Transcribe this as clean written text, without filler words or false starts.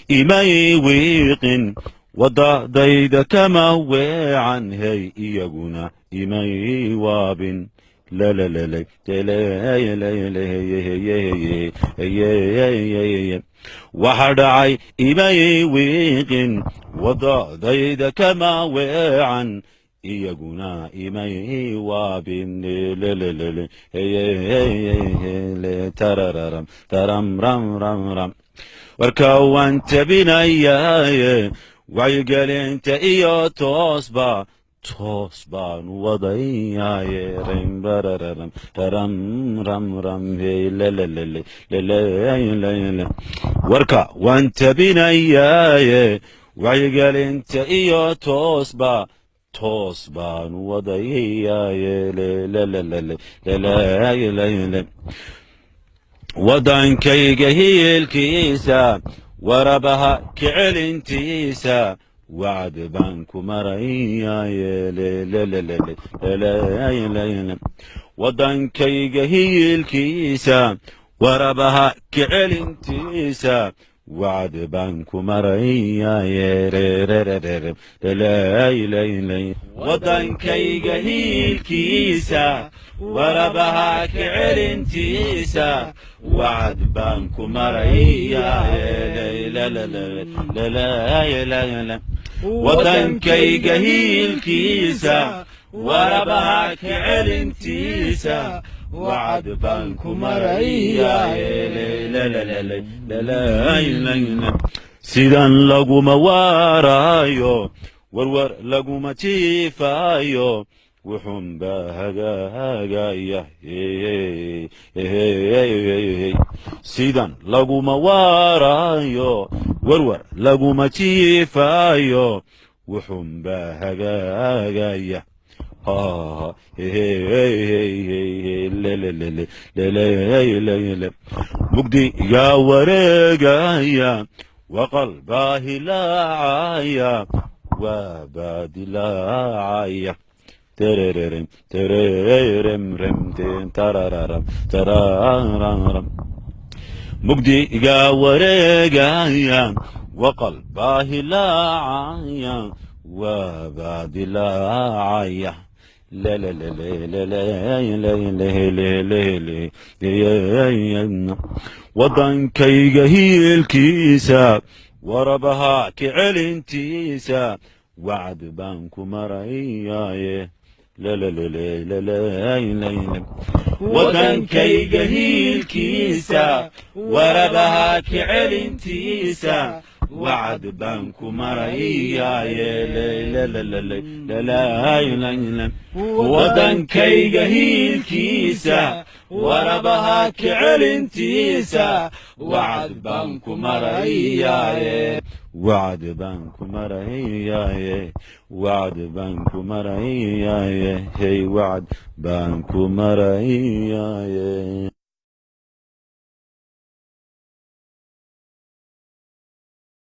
Imay wiiqin, wadadayda kama weecan, hey, iyaguna imay waabin. Waxa dhacay imay wiiqin, wadadayda kama weecan, iyaguna imay waabin. Tararam taramramramram. Warka waan tabinayaaye, wacyigelinta iyo toosba toos baan wadayaaye. Rembararam taramramram. Warka waan tabinayaaye, wacyigelinta iyo toosba toos baan wadayaaye. Wadankayga hiilkiisa, warabaha kecelintiisa, wacd baan ku marayaaye. Wadankayga hiilkiisa, warabaha kecelintiisa, wacd baan ku marayaaye. Wadankayga hiilkiisa, warabaha kecelintiisa, wacd baan ku marayaaye. Wadankayga hiilkiisa, warabaha kecelintiisa, wacd baan ku marayaaye. Sidan laguma waaraayo, warwar laguma jiifaayo, wuxuunbaa hagaagaya. Sidan laguma waaraayo, warwar laguma jiifaayo, wuxuunbaa hagaagaya. Mugdigaa wareegaya, waqalbaa hilaacaya, waa baadilaacaya. Tererem tereremrem tarararam tarararam. Mugdigaa wareegaya, waqalbaa hilaacaya, waa baadilaacaya. Wadankayga hiilkiisa, warabaha kecelintiisa, wacd baan ku marayaaye. Wadankayga hiilkiisa, warabaha kecelintiisa, wacd baan ku marayaaye. Wadankayga hiilkiisa, warabaha kecelintiisa, wacd baan ku marayaaye. Wacd baan ku marayaaye, wacd baan ku marayaaye, hey, wacd baan ku marayaaye.